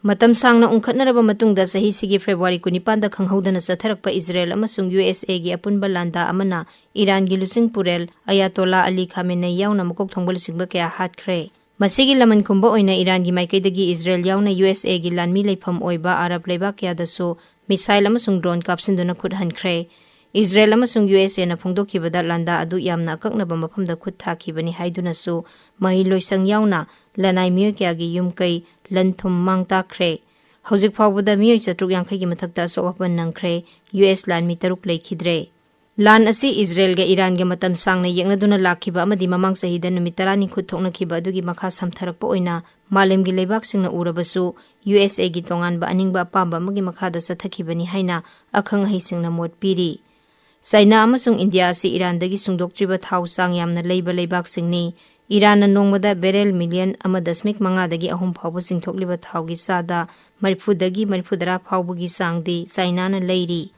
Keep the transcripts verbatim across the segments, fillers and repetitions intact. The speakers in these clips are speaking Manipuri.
ꯃꯇꯝ ꯁꯥꯡꯅ ꯎꯪꯈꯠꯅꯔꯕ ꯃꯇꯨꯡꯗ ꯆꯍꯤꯁꯤꯒꯤ ꯐꯦꯕ꯭ꯔꯨꯋꯥꯔꯤ ꯀꯨꯟꯅꯤꯄꯥꯟꯗ ꯈꯪꯍꯧꯗꯅ ꯆꯠꯊꯔꯛꯄ ꯏꯖꯔꯦꯜ ꯑꯃꯁꯨꯡ ꯌꯨ ꯑꯦꯁ ꯑꯦꯒꯤ ꯑꯄꯨꯟꯕ ꯂꯥꯟꯗꯥ ꯑꯃꯅ ꯏꯔꯥꯟꯒꯤ ꯂꯨꯆꯤꯡ ꯄꯨꯔꯦꯜ ꯑꯌꯥꯇꯣꯂꯥ ꯑꯂꯤ ꯈꯥꯃꯦꯅꯩ ꯌꯥꯎꯅ ꯃꯀꯣꯛ ꯊꯣꯡꯕ ꯂꯨꯆꯤꯡꯕ ꯀꯌꯥ ꯍꯥꯠꯈ꯭ꯔꯦ꯫ ꯃꯁꯤꯒꯤ ꯂꯃꯟ ꯈꯨꯝꯕ ꯑꯣꯏꯅ ꯏꯔꯥꯟꯒꯤ ꯃꯥꯏꯀꯩꯗꯒꯤ ꯏꯖꯔꯦꯜ ꯌꯥꯎꯅ ꯌꯨ ꯑꯦꯁ ꯑꯦꯒꯤ ꯂꯥꯟꯃꯤ ꯂꯩꯐꯝ ꯑꯣꯏꯕ ꯑꯔꯕ ꯂꯩꯕꯥꯛ ꯀꯌꯥꯗꯁꯨ ꯃꯤꯁꯥꯏꯜ ꯑꯃꯁꯨꯡ ꯗ꯭ꯔꯣꯟ ꯀꯥꯞꯁꯤꯟꯗꯨꯅ ꯈꯨꯠ ꯍꯟꯈ꯭ꯔꯦ꯫ ꯏꯖꯔꯦꯜ ꯑꯃꯁꯨꯡ ꯌꯨ ꯑꯦꯁ ꯑꯦꯅ ꯐꯣꯡꯗꯣꯛꯈꯤꯕꯗ ꯂꯥꯟꯗꯥ ꯑꯗꯨ ꯌꯥꯝꯅ ꯑꯀꯛꯅꯕ ꯃꯐꯝꯗ ꯈꯨꯠ ꯊꯥꯈꯤꯕꯅꯤ ꯍꯥꯏꯗꯨꯅꯁꯨ ꯃꯍꯩ ꯂꯣꯏꯁꯪ ꯌꯥꯎꯅ ꯂꯅꯥꯏ ꯃꯤꯑꯣꯏ ꯀꯌꯥꯒꯤ ꯌꯨꯝ ꯀꯩ, ꯂꯟ ꯊꯨꯝ ꯃꯥꯡ ꯇꯥꯛꯈ꯭ꯔꯦ꯫ ꯍꯧꯖꯤꯛ ꯐꯥꯎꯕꯗ ꯃꯤꯑꯣꯏ ꯆꯥꯇ꯭ꯔꯨꯛ ꯌꯥꯡꯈꯩꯒꯤ ꯃꯊꯛꯇ ꯑꯁꯣꯛ ꯑꯄꯟ ꯅꯪꯈ꯭ꯔꯦ꯫ ꯌꯨ ꯑꯦꯁ ꯂꯥꯟꯃꯤ ꯇꯔꯨꯛ ꯂꯩꯈꯤꯗ꯭ꯔꯦ꯫ ꯂꯥꯟ ꯑꯁꯤ ꯏꯖꯔꯦꯜꯒ ꯏꯔꯥꯟꯒ ꯃꯇꯝ ꯁꯥꯡꯅ ꯌꯦꯛꯅꯗꯨꯅ ꯂꯥꯛꯈꯤꯕ ꯑꯃꯗꯤ ꯃꯃꯥꯡ ꯆꯍꯤꯗ ꯅꯨꯃꯤꯠ ꯇꯔꯥꯅꯤ ꯈꯨꯠ ꯊꯣꯛꯅꯈꯤꯕ ꯑꯗꯨꯒꯤ ꯃꯈꯥ ꯁꯝꯊꯔꯛꯄ ꯑꯣꯏꯅ ꯃꯥꯂꯦꯝꯒꯤ ꯂꯩꯕꯥꯛꯁꯤꯡꯅ ꯎꯔꯕꯁꯨ, ꯌꯨ ꯑꯦꯁ ꯑꯦꯒꯤ ꯇꯣꯉꯥꯟꯕ ꯑꯅꯤꯡꯕ ꯑꯄꯥꯝꯕ ꯑꯃꯒꯤ ꯃꯈꯥꯗ ꯆꯠꯊꯈꯤꯕꯅꯤ ꯍꯥꯏꯅ ꯑꯈꯪ ꯑꯍꯩꯁꯤꯡꯅ ꯃꯣꯠ ꯄꯤꯔꯤ꯫ ꯆꯥꯏꯅꯥ ꯑꯃꯁꯨꯡ ꯏꯟꯗꯤꯌꯥ ꯑꯁꯤ ꯏꯔꯥꯟꯗꯒꯤ ꯁꯨꯡꯗꯣꯛꯇ꯭ꯔꯤꯕ ꯊꯥꯎ ꯆꯥꯡ ꯌꯥꯝꯅ ꯂꯩꯕ ꯂꯩꯕꯥꯛꯁꯤꯡꯅꯤ꯫ ꯏꯔꯥꯟꯅ ꯅꯣꯡꯃꯗ ꯕꯦꯔꯦꯜ ꯃꯤꯂꯤꯌꯟ ꯑꯃ ꯗꯁꯃꯤꯛ ꯃꯉꯥꯗꯒꯤ ꯑꯍꯨꯝ ꯐꯥꯎꯕ ꯆꯤꯡꯊꯣꯛꯂꯤꯕ ꯊꯥꯎꯒꯤ ꯆꯥꯗ ꯃꯔꯤꯐꯨꯗꯒꯤ ꯃꯔꯤꯐꯨꯇꯔꯥ ꯐꯥꯎꯕꯒꯤ ꯆꯥꯡꯗꯤ ꯆꯥꯏꯅꯥꯅ ꯂꯩꯔꯤ꯫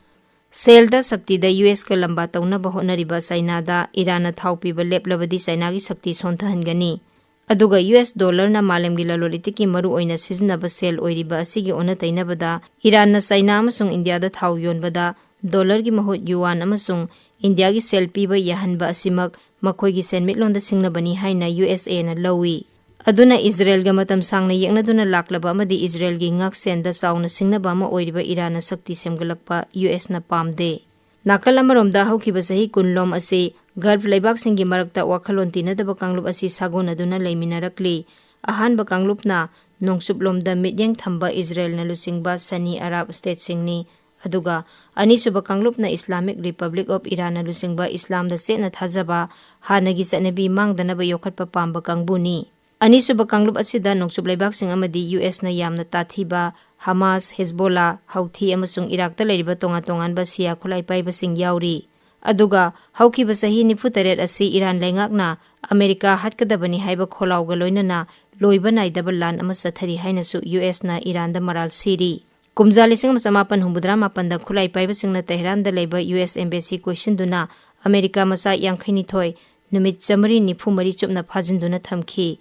ꯁꯦꯜꯗ ꯁꯛꯇꯤꯗ ꯌꯨ ꯑꯦꯁꯀ ꯂꯝꯕꯥ ꯇꯧꯅꯕ ꯍꯣꯠꯅꯔꯤꯕ ꯆꯥꯏꯅꯥꯗ ꯏꯔꯥꯟꯅ ꯊꯥꯎ ꯄꯤꯕ ꯂꯦꯞꯂꯕꯗꯤ ꯆꯥꯏꯅꯥꯒꯤ ꯁꯛꯇꯤ ꯁꯣꯟꯊꯍꯟꯒꯅꯤ꯫ ꯑꯗꯨꯒ ꯌꯨ ꯑꯦꯁ ꯗꯣꯂꯔꯅ ꯃꯥꯂꯦꯝꯒꯤ ꯂꯂꯣꯟ ꯏꯇꯤꯛꯀꯤ ꯃꯔꯨꯑꯣꯏꯅ ꯁꯤꯖꯤꯟꯅꯕ ꯁꯦꯜ ꯑꯣꯏꯔꯤꯕ ꯑꯁꯤꯒꯤ ꯑꯣꯟꯅ ꯇꯩꯅꯕꯗ ꯏꯔꯥꯟꯅ ꯆꯥꯏꯅꯥ ꯑꯃꯁꯨꯡ ꯏꯟꯗꯤꯌꯥꯗ ꯊꯥꯎ ꯌꯣꯟꯕꯗ ꯗꯣꯂꯔꯒꯤ ꯃꯍꯨꯠ ꯌꯨꯋꯥꯟ ꯑꯃꯁꯨꯡ ꯏꯟꯗꯤꯌꯥꯒꯤ ꯁꯦꯜ ꯄꯤꯕ ꯌꯥꯍꯟꯕ ꯑꯁꯤꯃꯛ ꯃꯈꯣꯏꯒꯤ ꯁꯦꯟꯃꯤꯠꯂꯣꯟꯗ ꯁꯤꯡꯅꯕꯅꯤ ꯍꯥꯏꯅ ꯌꯨ ꯑꯦꯁ ꯑꯦꯅ ꯂꯧꯏ꯫ ꯑꯗꯨꯅ ꯏꯖꯔꯦꯜꯒ ꯃꯇꯝ ꯁꯥꯡꯅ ꯌꯦꯛꯅꯗꯨꯅ ꯂꯥꯛꯂꯕ ꯑꯃꯗꯤ ꯏꯖꯔꯦꯜꯒꯤ ꯉꯥꯛꯁꯦꯟꯗ ꯆꯥꯎꯅ ꯁꯤꯡꯅꯕ ꯑꯃ ꯑꯣꯏꯔꯤꯕ ꯏꯔꯥꯟꯅ ꯁꯛꯇꯤ ꯁꯦꯝꯒꯠꯂꯛꯄ ꯌꯨ ꯑꯦꯁꯅ ꯄꯥꯝꯗꯦ꯫ ꯅꯥꯀꯜ ꯑꯃꯔꯣꯝꯗ ꯍꯧꯈꯤꯕ ꯆꯍꯤ ꯀꯨꯟꯂꯣꯝ ꯑꯁꯤ ꯒꯜꯐ ꯂꯩꯕꯥꯛꯁꯤꯡꯒꯤ ꯃꯔꯛꯇ ꯋꯥꯈꯜꯂꯣꯟ ꯇꯤꯟꯅꯗꯕ ꯀꯥꯡꯂꯨꯞ ꯑꯁꯤ ꯁꯥꯒꯣꯟꯅꯗꯨꯅ ꯂꯩꯃꯤꯟꯅꯔꯛꯂꯤ꯫ ꯑꯍꯥꯟꯕ ꯀꯥꯡꯂꯨꯞꯅ ꯅꯣꯡꯆꯨꯞꯂꯣꯝꯗ ꯃꯤꯠꯌꯦꯡ ꯊꯝꯕ ꯏꯖꯔꯦꯜꯅ ꯂꯨꯆꯤꯡꯕ ꯁꯅꯤ ꯑꯔꯥꯕ ꯁ꯭ꯇꯦꯠꯁꯤꯡꯅꯤ꯫ ꯑꯗꯨꯒ ꯑꯅꯤꯁꯨꯕ ꯀꯥꯡꯂꯨꯞꯅ ꯏꯁꯂꯥꯃꯤꯛ ꯔꯤꯄꯕ꯭ꯂꯤꯛ ꯑꯣꯐ ꯏꯔꯥꯟꯅ ꯂꯨꯆꯤꯡꯕ ꯏꯁꯂꯥꯝꯗ ꯆꯦꯠꯅ ꯊꯥꯖꯕ, ꯍꯥꯟꯅꯒꯤ ꯆꯠꯅꯕꯤ ꯃꯥꯡꯗꯅꯕ ꯌꯣꯛꯈꯠꯄ ꯄꯥꯝꯕ ꯀꯥꯡꯕꯨꯅꯤ꯫ ꯑꯅꯤꯁꯨꯕ ꯀꯥꯡꯂꯨꯞ ꯑꯁꯤꯗ ꯅꯣꯡꯆꯨꯞ ꯂꯩꯕꯥꯛꯁꯤꯡ ꯑꯃꯗꯤ ꯌꯨ ꯑꯦꯁꯅ ꯌꯥꯝꯅ ꯇꯥꯊꯤꯕ ꯍꯃꯥꯁ, ꯍꯦꯖꯕꯣꯂꯥ, ꯍꯧꯊꯤ ꯑꯃꯁꯨꯡ ꯏꯔꯥꯛꯇ ꯂꯩꯔꯤꯕ ꯇꯣꯉꯥꯟ ꯇꯣꯉꯥꯟꯕ ꯁꯤꯌꯥ ꯈꯨꯠꯂꯥꯏ ꯄꯥꯏꯕꯁꯤꯡ ꯌꯥꯎꯔꯤ꯫ ꯑꯗꯨꯒ ꯍꯧꯈꯤꯕ ꯆꯍꯤ ꯅꯤꯐꯨ ꯇꯔꯦꯠ ꯑꯁꯤ ꯏꯔꯥꯟ ꯂꯩꯉꯥꯛꯅ ꯑꯃꯦꯔꯤꯀꯥ ꯍꯥꯠꯀꯗꯕꯅꯤ ꯍꯥꯏꯕ ꯈꯣꯜꯂꯥꯎꯒ ꯂꯣꯏꯅꯅ ꯂꯣꯏꯕ ꯅꯥꯏꯗꯕ ꯂꯥꯟ ꯑꯃ ꯆꯠꯊꯔꯤ ꯍꯥꯏꯅꯁꯨ ꯌꯨ ꯑꯦꯁꯅ ꯏꯔꯥꯟꯗ ꯃꯔꯥꯜ ꯁꯤꯔꯤ꯫ ꯀꯨꯝꯖꯥ ꯂꯤꯁꯤꯡ ꯑꯃ ꯆꯃꯥꯄꯟ ꯍꯨꯝꯐꯨꯇꯔꯥ ꯃꯥꯄꯟꯗ ꯈꯨꯠꯂꯥꯏ ꯄꯥꯏꯕꯁꯤꯡꯅ ꯇꯦꯍꯔꯥꯟꯗ ꯂꯩꯕ ꯌꯨ ꯑꯦꯁ ꯑꯦꯝꯕꯦꯁꯤ ꯀꯣꯏꯁꯤꯟꯗꯨꯅ ꯑꯃꯦꯔꯤꯀꯥ ꯃꯆꯥ ꯌꯥꯡꯈꯩꯅꯤꯊꯣꯏ ꯅꯨꯃꯤꯠ ꯆꯥꯃꯔꯤ ꯅꯤꯐꯨ ꯃꯔꯤ ꯆꯨꯞꯅ ꯐꯥꯖꯤꯟꯗꯨꯅ ꯊꯝꯈꯤ꯫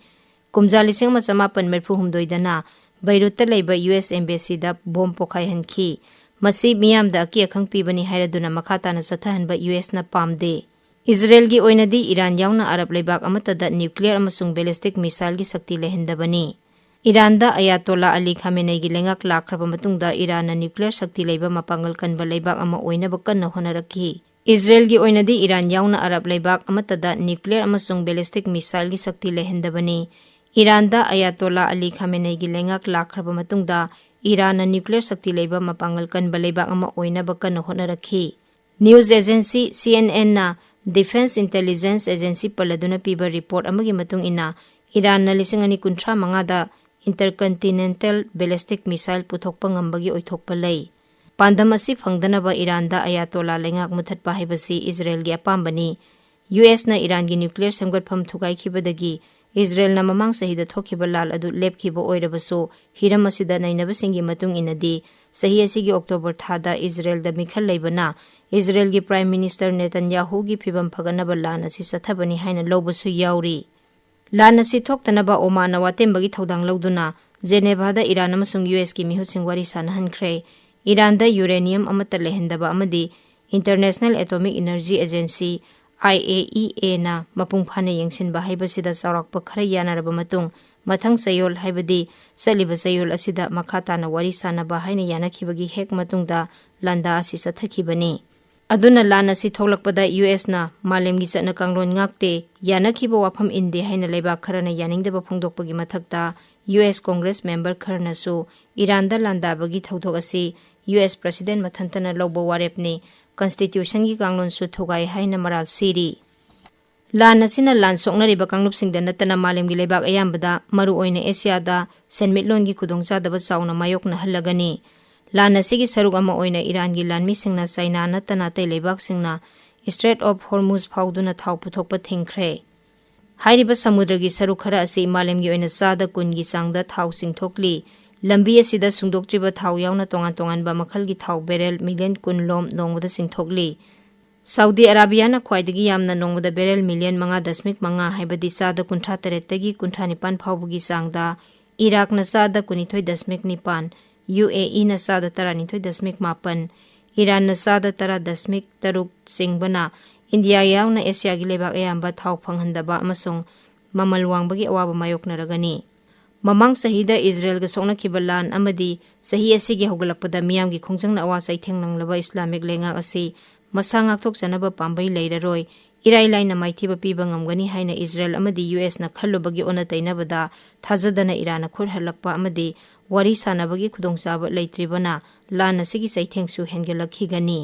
ꯀꯨꯝꯖꯥ ꯂꯤꯁꯤꯡ ꯑꯃ ꯆꯃꯥꯄꯟ ꯃꯔꯤꯐꯨ ꯍꯨꯝꯗꯣꯏꯗꯅ ꯕꯩꯔꯨꯠꯇ ꯂꯩꯕ ꯌꯨ ꯑꯦꯁ ꯑꯦꯝꯕꯦꯁꯤꯗ ꯕꯣꯝ ꯄꯣꯈꯥꯏꯍꯟꯈꯤ꯫ ꯃꯁꯤ ꯃꯤꯌꯥꯝꯗ ꯑꯀꯤ ꯑꯈꯪ ꯄꯤꯕꯅꯤ ꯍꯥꯏꯔꯗꯨꯅ ꯃꯈꯥ ꯇꯥꯅ ꯆꯠꯊꯍꯟꯕ ꯌꯨ ꯑꯦꯁꯅ ꯄꯥꯝꯗꯦ꯫ ꯏꯖꯔꯦꯜꯒꯤ ꯑꯣꯏꯅꯗꯤ ꯏꯔꯥꯟ ꯌꯥꯎꯅ ꯑꯔꯕ ꯂꯩꯕꯥꯛ ꯑꯃꯠꯇꯗ ꯅ꯭ꯌꯨꯀ꯭ꯂꯤꯌꯔ ꯑꯃꯁꯨꯡ ꯕꯦꯂꯤꯁꯇꯤꯛ ꯃꯤꯁꯥꯏꯜꯒꯤ ꯁꯛꯇꯤ ꯂꯩꯍꯟꯗꯕꯅꯤ꯫ ꯏꯔꯥꯟꯗ ꯑꯌꯥꯇꯣꯂꯥ ꯑꯂꯤ ꯈꯥꯃꯦꯅꯩꯒꯤ ꯂꯩꯉꯥꯛ ꯂꯥꯛꯈ꯭ꯔꯕ ꯃꯇꯨꯡꯗ ꯏꯔꯥꯟꯅ ꯅ꯭ꯌꯨꯀ꯭ꯂꯤꯌꯔ ꯁꯛꯇꯤ ꯂꯩꯕ ꯃꯄꯥꯡꯒꯜ ꯀꯟꯕ ꯂꯩꯕꯥꯛ ꯑꯃ ꯑꯣꯏꯅꯕ ꯀꯟꯅ ꯍꯣꯠꯅꯔꯛꯈꯤ꯫ ꯏꯖꯔꯦꯜꯒꯤ ꯑꯣꯏꯅꯗꯤ ꯏꯔꯥꯟ ꯌꯥꯎꯅ ꯑꯔꯕ ꯂꯩꯕꯥꯛ ꯑꯃꯠꯇꯗ ꯅ꯭ꯌꯨꯀ꯭ꯂꯤꯌꯔ ꯑꯃꯁꯨꯡ ꯕꯦꯂꯤꯁꯇꯤꯛ ꯃꯤꯁꯥꯏꯜꯒꯤ ꯁꯛꯇꯤ ꯂꯩꯍꯟꯗꯕꯅꯤ꯫ ꯏꯔꯥꯟꯗ ꯑꯌꯥꯇꯣꯂꯥ ꯑꯂꯤ ꯈꯥꯃꯦꯅꯩꯒꯤ ꯂꯩꯉꯥꯛ ꯂꯥꯛꯈ꯭ꯔꯕ ꯃꯇꯨꯡꯗ ꯏꯔꯥꯟꯅ ꯅ꯭ꯌꯨꯀ꯭ꯂꯤꯌꯔ ꯁꯛꯇꯤ ꯂꯩꯕ ꯃꯄꯥꯡꯒꯜ ꯀꯟꯕ ꯂꯩꯕꯥꯛ ꯑꯃ ꯑꯣꯏꯅꯕ ꯀꯟꯅ ꯍꯣꯠꯅꯔꯛꯈꯤ꯫ ꯅ꯭ꯌꯨꯁ ꯑꯦꯖꯦꯟꯁꯤ ꯁꯤ ꯑꯦꯟ ꯑꯦꯟꯅ ꯗꯤꯐꯦꯟꯁ ꯏꯟꯇꯦꯂꯤꯖꯦꯟꯁ ꯑꯦꯖꯦꯟꯁꯤ ꯄꯜꯂꯗꯨꯅ ꯄꯤꯕ ꯔꯤꯄꯣꯔꯠ ꯑꯃꯒꯤ ꯃꯇꯨꯡ ꯏꯟꯅ, ꯏꯔꯥꯟꯅ ꯂꯤꯁꯤꯡ ꯑꯅꯤ ꯀꯨꯟꯊ꯭ꯔꯥ ꯃꯉꯥꯗ ꯏꯟꯇꯔꯀꯟꯇꯤꯅꯦꯟꯇꯦꯜ ꯕꯦꯂꯤꯁꯇꯤꯛ ꯃꯤꯁꯥꯏꯜ ꯄꯨꯊꯣꯛꯄ ꯉꯝꯕꯒꯤ ꯑꯣꯏꯊꯣꯛꯄ ꯂꯩ꯫ ꯄꯥꯟꯗꯝ ꯑꯁꯤ ꯐꯪꯗꯅꯕ ꯏꯔꯥꯟꯗ ꯑꯌꯥꯇꯣꯂꯥ ꯂꯩꯉꯥꯛ ꯃꯨꯊꯠꯄ ꯍꯥꯏꯕꯁꯤ ꯏꯖꯔꯦꯜꯒꯤ ꯑꯄꯥꯝꯕꯅꯤ꯫ ꯌꯨ ꯑꯦꯁꯅ ꯏꯔꯥꯟꯒꯤ ꯅ꯭ꯌꯨꯀ꯭ꯂꯤꯌꯔ ꯁꯦꯝꯒꯠꯐꯝ ꯊꯨꯒꯥꯏꯈꯤꯕꯗꯒꯤ ꯏꯖꯔꯦꯜꯅ ꯃꯃꯥꯡ ꯆꯍꯤꯗ ꯊꯣꯛꯈꯤꯕ ꯂꯥꯜ ꯑꯗꯨ ꯂꯦꯞꯈꯤꯕ ꯑꯣꯏꯔꯕꯁꯨ, ꯍꯤꯔꯝ ꯑꯁꯤꯗ ꯅꯩꯅꯕꯁꯤꯡꯒꯤ ꯃꯇꯨꯡ ꯏꯟꯅꯗꯤ, ꯆꯍꯤ ꯑꯁꯤꯒꯤ ꯑꯣꯛꯇꯣꯕꯔ ꯊꯥꯗ ꯏꯖꯔꯦꯜꯗ ꯃꯤꯈꯜ ꯂꯩꯕꯅ ꯏꯖꯔꯦꯜꯒꯤ ꯄ꯭ꯔꯥꯏꯝ ꯃꯤꯅꯤꯁꯇꯔ ꯅꯦꯇꯟꯌꯥꯍꯨꯒꯤ ꯐꯤꯕꯝ ꯐꯒꯠꯅꯕ ꯂꯥꯟ ꯑꯁꯤ ꯆꯠꯊꯕꯅꯤ ꯍꯥꯏꯅ ꯂꯧꯕꯁꯨ ꯌꯥꯎꯔꯤ꯫ ꯂꯥꯟ ꯑꯁꯤ ꯊꯣꯛꯇꯅꯕ ꯑꯣꯃꯥꯟꯅ ꯋꯥꯇꯦꯝꯕꯒꯤ ꯊꯧꯗꯥꯡ ꯂꯧꯗꯨꯅ ꯖꯦꯅꯦꯚꯥꯗ ꯏꯔꯥꯟ ꯑꯃꯁꯨꯡ ꯌꯨ ꯑꯦꯁꯀꯤ ꯃꯤꯍꯨꯠꯁꯤꯡ ꯋꯥꯔꯤ ꯁꯥꯅꯍꯟꯈ꯭ꯔꯦ꯫ ꯏꯔꯥꯟꯗ ꯌꯨꯔꯦꯅꯤꯌꯝ ꯑꯃꯠꯇ ꯂꯩꯍꯟꯗꯕ ꯑꯃꯗꯤ international atomic energy agency, I A E ꯑꯦꯅ ꯃꯄꯨꯡ ꯐꯥꯅ ꯌꯦꯡꯁꯤꯟꯕ ꯍꯥꯏꯕꯁꯤꯗ ꯆꯥꯎꯔꯥꯛꯄ ꯈꯔ ꯌꯥꯅꯔꯕ ꯃꯇꯨꯡ, ꯃꯊꯪ ꯆꯌꯣꯜ, ꯍꯥꯏꯕꯗꯤ ꯆꯠꯂꯤꯕ ꯆꯌꯣꯜ ꯑꯁꯤꯗ ꯃꯈꯥ ꯇꯥꯅ ꯋꯥꯔꯤ ꯁꯥꯅꯕ ꯍꯥꯏꯅ ꯌꯥꯅꯈꯤꯕꯒꯤ ꯍꯦꯛ ꯃꯇꯨꯡꯗ ꯂꯥꯟꯗꯥ ꯑꯁꯤ ꯆꯠꯊꯈꯤꯕꯅꯤ꯫ ꯑꯗꯨꯅ ꯂꯥꯟ ꯑꯁꯤ ꯊꯣꯛꯂꯛꯄꯗ ꯌꯨ ꯑꯦꯁꯅ ꯃꯥꯂꯦꯝꯒꯤ ꯆꯠꯅ ꯀꯥꯡꯂꯣꯟ ꯉꯥꯛꯇꯦ, ꯌꯥꯅꯈꯤꯕ ꯋꯥꯐꯝ ꯏꯟꯗꯦ ꯍꯥꯏꯅ ꯂꯩꯕꯥꯛ ꯈꯔꯅ ꯌꯥꯅꯤꯡꯗꯕ ꯐꯣꯡꯗꯣꯛꯄꯒꯤ ꯃꯊꯛꯇ, ꯌꯨ ꯑꯦꯁ ꯀꯣꯡꯒ꯭ꯔꯦꯁ ꯃꯦꯝꯕꯔ ꯈꯔꯅꯁꯨ ꯏꯔꯥꯟꯗ ꯂꯥꯟꯗꯥꯕꯒꯤ ꯊꯧꯗꯣꯛ ꯑꯁꯤ ꯌꯨ ꯑꯦꯁ ꯄ꯭ꯔꯁꯤꯗꯦꯟ ꯃꯊꯟꯇꯅ ꯂꯧꯕ ꯋꯥꯔꯦꯞꯅꯤ, ꯀꯟꯁꯇꯤꯇ꯭ꯌꯨꯁꯟꯒꯤ ꯀꯥꯡꯂꯣꯟꯁꯨ ꯊꯨꯒꯥꯏ ꯍꯥꯏꯅ ꯃꯔꯥꯜ ꯁꯤꯔꯤ꯫ ꯂꯥꯟ ꯑꯁꯤꯅ ꯂꯥꯟ ꯁꯣꯛꯅꯔꯤꯕ ꯀꯥꯡꯂꯨꯞꯁꯤꯡꯗ ꯅꯠꯇꯅ ꯃꯥꯂꯦꯝꯒꯤ ꯂꯩꯕꯥꯛ ꯑꯌꯥꯝꯕꯗ, ꯃꯔꯨꯑꯣꯏꯅ ꯑꯦꯁꯤꯌꯥꯗ, ꯁꯦꯟꯃꯤꯠꯂꯣꯟꯒꯤ ꯈꯨꯗꯣꯡꯆꯥꯗꯕ ꯆꯥꯎꯅ ꯃꯥꯌꯣꯛꯅꯍꯜꯂꯒꯅꯤ꯫ ꯂꯥꯟ ꯑꯁꯤꯒꯤ ꯁꯔꯨꯛ ꯑꯃ ꯑꯣꯏꯅ ꯏꯔꯥꯟꯒꯤ ꯂꯥꯟꯃꯤꯁꯤꯡꯅ ꯆꯥꯏꯅꯥ ꯅꯠꯇꯅ ꯑꯇꯩ ꯂꯩꯕꯥꯛꯁꯤꯡꯅ ꯏꯁꯇ꯭ꯔꯦꯠ ꯑꯣꯐ ꯍꯣꯔꯃꯨꯖ ꯐꯥꯎꯗꯨꯅ ꯊꯥꯎ ꯄꯨꯊꯣꯛꯄ ꯊꯤꯡꯈ꯭ꯔꯦ꯫ ꯍꯥꯏꯔꯤꯕ ꯁꯃꯨꯗ꯭ꯔꯒꯤ ꯁꯔꯨꯛ ꯈꯔ ꯑꯁꯤ ꯃꯥꯂꯦꯝꯒꯤ ꯑꯣꯏꯅ ꯆꯥꯗ ꯀꯨꯟꯒꯤ ꯆꯥꯡꯗ ꯊꯥꯎ ꯆꯤꯡꯊꯣꯛꯂꯤ꯫ ꯂꯝꯕꯤ ꯑꯁꯤꯗ ꯁꯨꯡꯗꯣꯛꯇ꯭ꯔꯤꯕ ꯊꯥꯎ ꯌꯥꯎꯅ ꯇꯣꯉꯥꯟ ꯇꯣꯉꯥꯟꯕ ꯃꯈꯜꯒꯤ ꯊꯥꯎ ꯕꯦꯔꯦꯜ ꯃꯤꯂꯤꯌꯟ ꯀꯨꯟ ꯂꯣꯝ ꯅꯣꯡꯃꯗ ꯆꯤꯡꯊꯣꯛꯂꯤ꯫ ꯁꯥꯎꯗꯤ ꯑꯔꯥꯕꯤꯌꯥꯅ ꯈ꯭ꯋꯥꯏꯗꯒꯤ ꯌꯥꯝꯅ ꯅꯣꯡꯃꯗ ꯕꯦꯔꯦꯜ ꯃꯤꯂꯤꯌꯟ ꯃꯉꯥ ꯗꯁꯃꯤꯛ ꯃꯉꯥ, ꯍꯥꯏꯕꯗꯤ ꯆꯥꯗ ꯀꯨꯟꯊ꯭ꯔꯥ ꯇꯔꯦꯠꯇꯒꯤ ꯀꯨꯟꯊ꯭ꯔꯥ ꯅꯤꯄꯥꯟ ꯐꯥꯎꯕꯒꯤ ꯆꯥꯡꯗ ꯏꯔꯥꯛꯅ ꯆꯥꯗ ꯀꯨꯟꯅꯤꯊꯣꯏ ꯗꯁꯃꯤꯛ ꯅꯤꯄꯥꯟ, ꯌꯨ ꯑꯦ ꯏꯅ ꯆꯥꯗ ꯇꯔꯥꯅꯤꯊꯣꯏ ꯗꯁꯃꯤꯛ ꯃꯥꯄꯟ, ꯏꯔꯥꯟꯅ ꯆꯥꯗ ꯇꯔꯥ ꯗꯁꯃꯤꯛ ꯇꯔꯨꯛ ꯆꯤꯡꯕꯅ ꯏꯟꯗꯤꯌꯥ ꯌꯥꯎꯅ ꯑꯦꯁꯤꯌꯥꯒꯤ ꯂꯩꯕꯥꯛ ꯑꯌꯥꯝꯕ ꯊꯥꯎ ꯐꯪꯍꯟꯗꯕ ꯑꯃꯁꯨꯡ ꯃꯃꯜ ꯋꯥꯡꯕꯒꯤ ꯑꯋꯥꯕ ꯃꯥꯌꯣꯛꯅꯔꯒꯅꯤ꯫ ꯃꯃꯥꯡ ꯆꯍꯤꯗ ꯏꯖꯔꯦꯜꯒ ꯁꯣꯛꯅꯈꯤꯕ ꯂꯥꯟ ꯑꯃꯗꯤ ꯆꯍꯤ ꯑꯁꯤꯒꯤ ꯍꯧꯒꯠꯂꯛꯄꯗ ꯃꯤꯌꯥꯝꯒꯤ ꯈꯣꯡꯖꯪꯅ ꯑꯋꯥ ꯆꯩꯊꯦꯡ ꯅꯪꯂꯕ ꯏꯁꯂꯥꯃꯤꯛ ꯂꯩꯉꯥꯛ ꯑꯁꯤ ꯃꯁꯥ ꯉꯥꯛꯊꯣꯛꯆꯅꯕ ꯄꯥꯝꯕꯩ ꯂꯩꯔꯔꯣꯏ, ꯏꯔꯥꯏ ꯂꯥꯏꯅ ꯃꯥꯏꯊꯤꯕ ꯄꯤꯕ ꯉꯝꯒꯅꯤ ꯍꯥꯏꯅ ꯏꯖꯔꯦꯜ ꯑꯃꯗꯤ ꯌꯨ ꯑꯦꯁꯅ ꯈꯜꯂꯨꯕꯒꯤ ꯑꯣꯟꯅ ꯇꯩꯅꯕꯗ ꯊꯥꯖꯗꯅ ꯏꯔꯥꯟꯅ ꯈꯨꯠ ꯍꯜꯂꯛꯄ ꯑꯃꯗꯤ ꯋꯥꯔꯤ ꯁꯥꯟꯅꯕꯒꯤ ꯈꯨꯗꯣꯡꯆꯥꯕ ꯂꯩꯇ꯭ꯔꯤꯕꯅ ꯂꯥꯟ ꯑꯁꯤꯒꯤ ꯆꯩꯊꯦꯡꯁꯨ ꯍꯦꯟꯒꯠꯂꯛꯈꯤꯒꯅꯤ꯫